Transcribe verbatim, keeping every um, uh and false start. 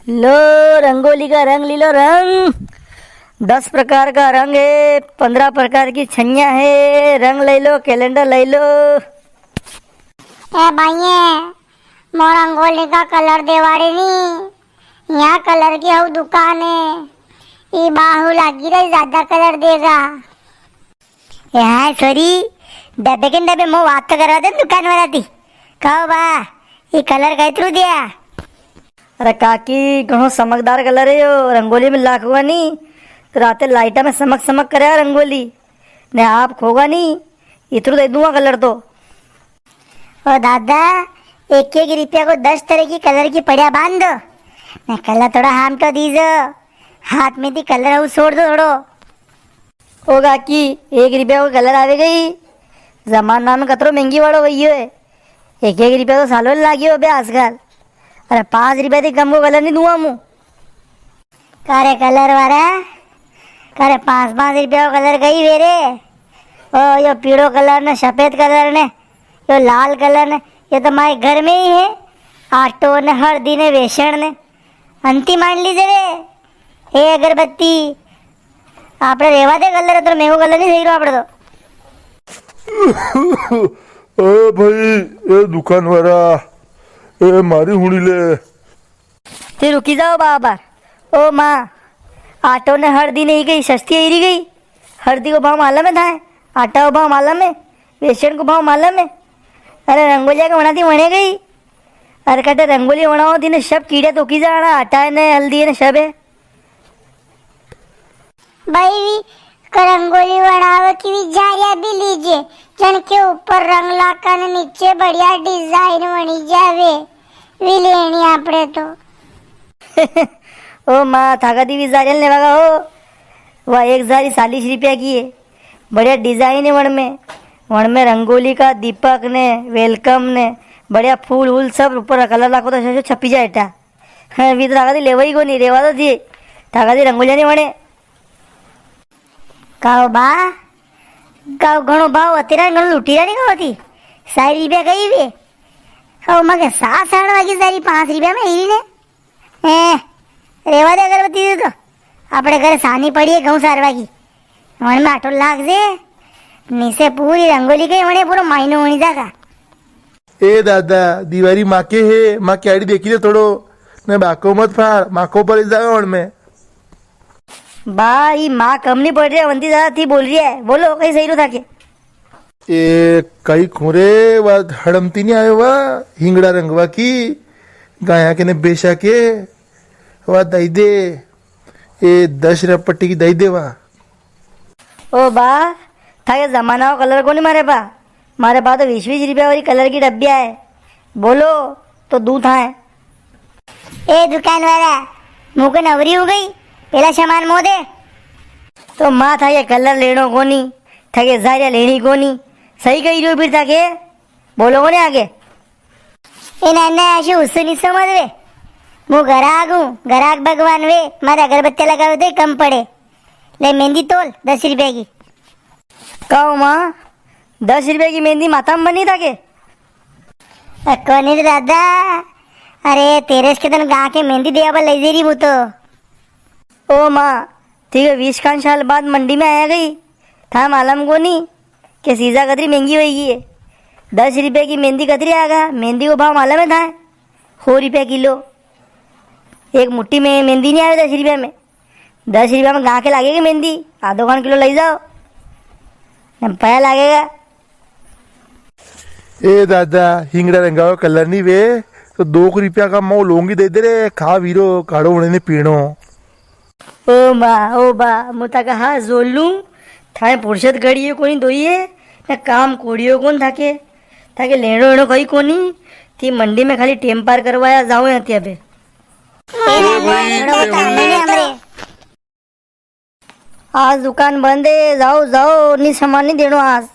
लो, रंगोली का रंग ली लो, रंग। दस प्रकार का रंग है, पन्द्रह प्रकार की छन्निया है, रंग ले लो, कैलेंडर ले लो। ए भाइये, मो रंगोली का कलर देवाड़े नी, यहाँ कलर की हऊ दुकान है, ई बाहू लागी रही, ज्यादा कलर देगा। ए हाँ, सॉरी, डबे के डबे मो बात तो करवा दे दुकान वाला थी। कहो बा, ये कलर कैतरू दिया? अरे काकी, घणो चमकदार कलर है यो, रंगोली में लाखोगा नी, तो राते लाइटा में चमक चमक करे रंगोली, ने आप खोगा नी, इतरू दे दूंगा कलर तो। ओ दादा, एक एक रुपया को दस तरह की कलर की पड़िया बांध दो, ने कलर थोड़ा हामटो दीजो, हाथ में थी कलर हऊ छोड़ दो थोड़ो। ओ काकी, एक रुपया को कलर आवे गई, जमाना में कतरो महंगी वालो वही है, एक एक रुपया तो सालो नी लागियो अबे आजकल। अरे पाँच रुपया थी कम को कलर नी दूंगा मु। कारे कलर वाला, कारे पाँच पाँच रुपया को कलर कई वे रे? ओ यो पीळो कलर ने सफेद कलर ने, यो लाल कलर ने, ये तो मारे घर में ही है। आटो ने हल्दी ने बेसन ने अंती मान लीजे रे। ए अगरबत्ती, आपणे रेवा दे कलर, तो मेरे को कलर नी सही रो आपणे तो। ए भाई, ए दुकान वाला, ए मारी हुणी ले। ते रुकी जाओ बाबा। ओ माँ, आटो ने हल्दी नी कई सस्ती आई री गई। हल्दी को भाव मालूम है थाए? आटा को भाव मालूम है? बेसन को भाव मालूम है? अरे रंगोलिया के वणा थी वणे गई। अरे कटे रंगोली वणाओ थी ने सब कीड़े तो की जाना, आटा है ने हल्दी है ने सब है। भाई, रंगोली वणावे की वी जारिया भी लीजे, जण के ऊपर रंग लाका ने नीचे बढ़िया डिजाइन वणी जावे, वी लेणी आपणे तो। ओ माँ, थाका दी वी जारिया लेवागा हो? वा एक जारी चालीस रुपया की है, बढ़िया डिजाइन है वण में। वण में रंगोली का दीपक ने, वेलकम ने, बढ़िया फूल वूल सब ऊपर कलर लाखो तो छपी जाए एटा। हाँ, वी तो थाका दी लेवा ही कोनी, रेवा दो जी। थाका दी रंगोलिया नी वणे। काओ बा, काओ घणो भाव अतेरा घणो लुटी रा नी काओ थी। सारी रुपया कई वे। ओ मगे सास आणवा की सारी पाँच रुपया में ही ने। ए, रेवा दे अगरबत्ती दे तो। आपणे घरे सानी पड़ी है घऊं सारवा की। वण में आटो लाग जे। नीचे पूरी रंगोली के वणे पूरो मायनो होनी जागा। ए दादा, दिवारी माके है, माके आड़ी देखी ले थोड़ो, ने बाको मत फाड़, माको पड़ जावे वण में। बा, ई माँ कम नी पड़ रही, वंती ज्यादा थी बोल रही है, बोलो, कई सही रो थाके। ए, कई खुरे, वा हड़मती नी आयो वा, हिंगड़ा रंगवा की, गाया के ने बेशा के, वा दई दे, ए, दस रुपया पट्टी की दई दे वा। ओ बा, थाके जमाना को कलर कोनी मारे पा। मारे पा तो बीस बीस रुपया वाली कलर की डब्बिया है। बोलो, तो दूं थाए। ए दुकान वाला, मुके नवरी हो गई, पेला सामान मो दे। तो माँ थाके कलर लेणो कोनी, थाके जारिया लेणी कोनी। सही कही रियो फिर थाके, बोलो कोनी आगे। ए नाना, अशो उसो नी समझ वे। मु ग्राहक हूँ, ग्राहक भगवान वे, मारे अगरबत्ती लगावे तो ही कम पड़े। ले मेहंदी तोल, दस रुपया की। काओ माँ, दस रुपया की मेहंदी माथा में बनी थाके? अ, कोनी रे दादा, अरे तेरस के दिन गा के मेहंदी देवा ले जे री मु तो। ओ माँ, ठीक है, बीस खान साल बाद मंडी में आया गई, था मालूम कोनी के सीजा कतरी महंगी होई गई है। दस रुपया की मेहंदी कतरी आगा, मेहंदी को भाव मालूम है था? सौ रुपया किलो। एक मुट्ठी में मेहंदी नी आवे दस रुपया में। दस रुपया में गा के लागेगी मेहंदी, आधो खान किलो ले जाओ, ने पया लागेगा। ए दादा, हिंगड़ा रंगावा कलर नी वे, तो दो रुपया का मो लौंगी दे दे रे, खा वीरो, काढ़ो होने ने पीणो। ओ माँ, ओ बा, मु थाका हाथ जोड़ लूं, थाए फुर्सत घड़ियो कोनी दोइए, ने काम कोड़ियो कोन थाके, थाके लेणो एणो कई कोनी, थी मंडी में खाली टेम पार करवाया जाओ यहाँ थी अबे। ए नाना, भाई, थोड़ा बहुत काम नहीं हमरे। आज दुकान बंद है, जाओ, जाओ, नी सामान नी देणो आज।